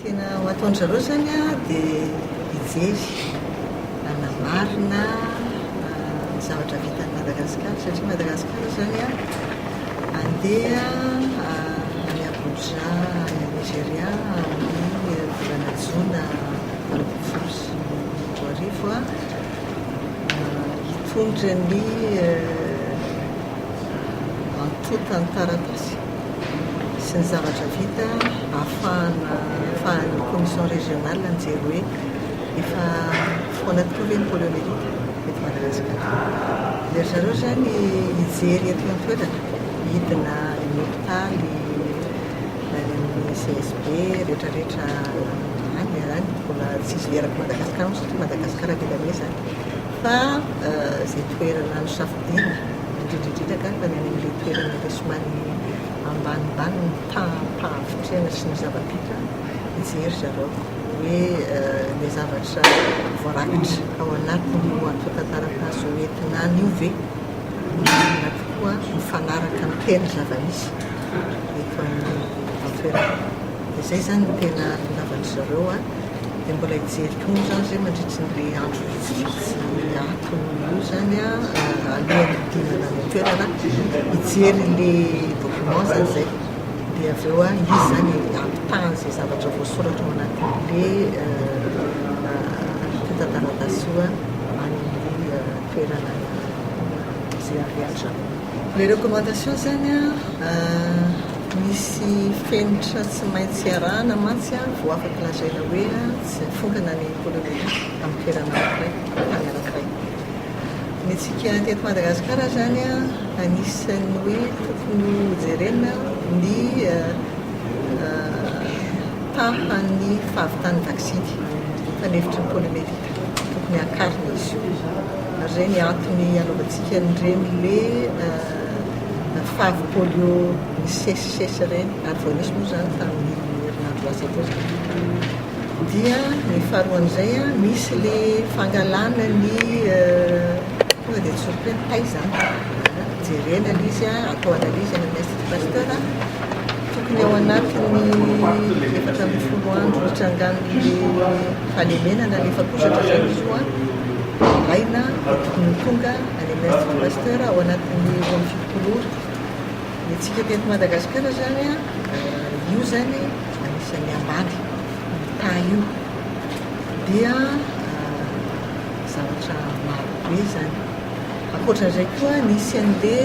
Tena ho ataon-dry zareo izany dia hijery, hanamarina ny zavatra vitan'i Madagasikara satria Madagasikara izany handeha any Abuja any Nigeria amin'ny volana jona 2018 hitondra ny antontan-taratasy sy ny zavatra vita ahafahana ahafahan'ny commission régionale mijery hoe efa foana tokoa ve ny poliomyélite eto Madagasikara. Dia ry zareo izany hijery eto an-toerana, hidina any amin'ny hopitaly, any amin'ny CSB, rehetrarehetra any any, mbola tsy hisy erak'i Madagasikara moa satria Madagasikara be dia be izany. Fa izay toerana nosafidiana, indrindra indrindra angamba ny any amin'ilay toerana ilay somary ambanimbany ny taham-pahavitrihana sy ny zava-bita, hijery zareo hoe ilay zavatra voarakitra ao anatin'io antontan-taratasy hoentina any io ve marina tokoa mifanaraka amin'ny tena zava-misy eto amin'ny toerana. Dia izay izany no tena ahatongavan-dry zareo. Dia mbola hijery koa moa izany izay mandritry ny le andro vitsivitsy ato io izany alohan'ny hidinana any an-toerana, hijery le document izany izay. Dia avy eo izy izany hampitaha an'izay zavatra voasoratra ao anatin'le antontan-taratasy io any amin'ny toerana izay avy hatrany. Le recommandation izany misy fenitra tsy maintsy arahana mantsy vao afaka lazaina hoe tsy fongana ny poliomyélite amin'ny toerana anankiray, tany anankiray. Ny antsika teto Madagasikara izany anisan'ny hoe tokony hojerena ny tahan'ny fahavitan'ny vaksiny fanefitry ny poliomyélite. Tokony hakarina izy io. Ary izay ny antony hanaovantsika an'ireny le favy polio misesisesy ireny. Ary vao nisy moa izany tamin'ny herinandro lasa teo izany. Dia ny faharoan'izay, misy le fangalana ny tonga dia tsoriko hoe ny tay izany. Jerena ilay izy, atao analyse any amin'ny Institut Pasteur. Tokony ao anatin'ny 14 andro hitrangan'ilay fahalemena na ilay fakozatra izany izy io, alaina dia tokony ho tonga any amin'ny Institut Pasteur ao anatin'ny 72 ora. Ny antsika teto Madagasikara izany, io izany anisan'ny ambany io taha io. Dia zavatra maro be izany. Ankoatran'izay koa nisy an'le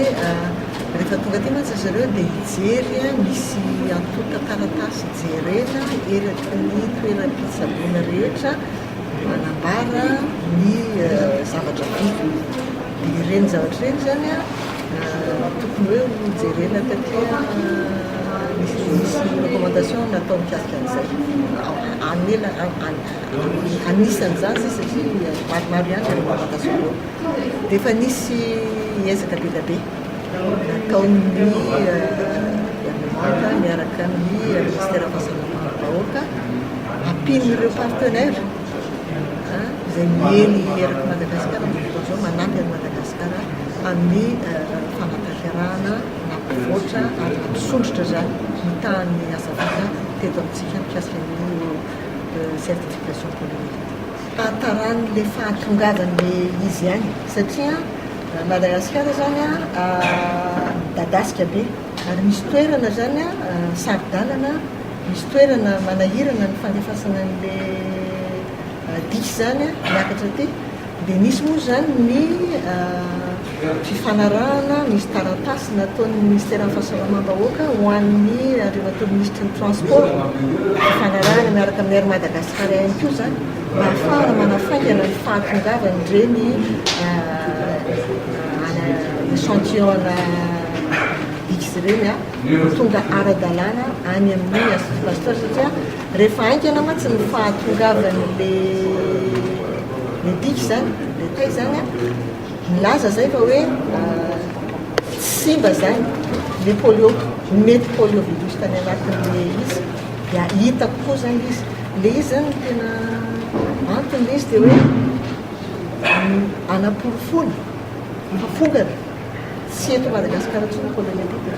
rehefa tonga aty mantsy ry zareo dia hijery misy antontan-taratasy jerena eraky ny toeram-pitsaboana rehetra manambara ny zavatra vita. Dia ireny zavatra ireny izany tokony hoe ho jerena taty misy misy recommandation natao mikasika an'izay. Anela anisan'izany izay satria maromaro ihany ireo recommandation ireo. Dia efa nisy ezaka be dia be nataon'ny gouvernemanta miaraka amin'ny ministeran'ny fahasalamam-bahoaka ampian'ireo partenaires izay miely erak'i Madagasikara amin'izao fotoana izao, manampy an'i Madagasikara amin'ny fanatanterahana nampivoatra ary nampisondrotra izany ny tahan'ny asa vita teto amintsika mikasika an'io certification poliomyélite. Fahataran'ilay fahatongavan'ilay izy ihany satria Madagasikara izany midadasika be ary misy toerana izany saro-dalana, misy toerana manahirana ny fandefasana an'ilay diky izany miakatra aty. Dia nisy moa izany ny fifanarahana, nisy taratasy nataon'ny Ministeran'ny Fahasalamam-bahoaka ho an'ny Andriamatoa Minisitry ny Transport, fifanarahana miaraka amin'ny Air Madagascar ihany koa izany, mba hahafahana manafaingana ny fahatongavan'ireny échantillon-na diky ireny ho tonga ara-dalàna any amin'ny Institut Pasteur satria Rehefa haingana mantsy ny fahatongavan'le le diky zany, le tay zany an, milaza zay fa hoe tsy simba zany le polio, mety polio virus tany anatin'le izy, dia hita kokoa zany izy. Le izy zany no tena antony le izy dia hoe anaporofoana fa fongana. Tsy eto Madagasikara intsony ny poliomyélite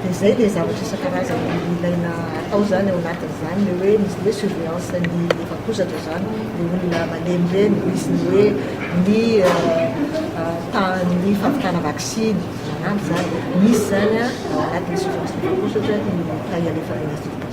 e. Dia izay ilay zavatra isan-karazany ilaina atao izany ao anatin'izany, ilay hoe misy ny hoe surveillance ny lefakozatra izany, ny olona malemy ireny, misy ny hoe ny tahan'ny fahavitana vaksiny manampy izany, misy izany ao anatin'ny surveillance lefakozatra ny taha alefan'ny institut.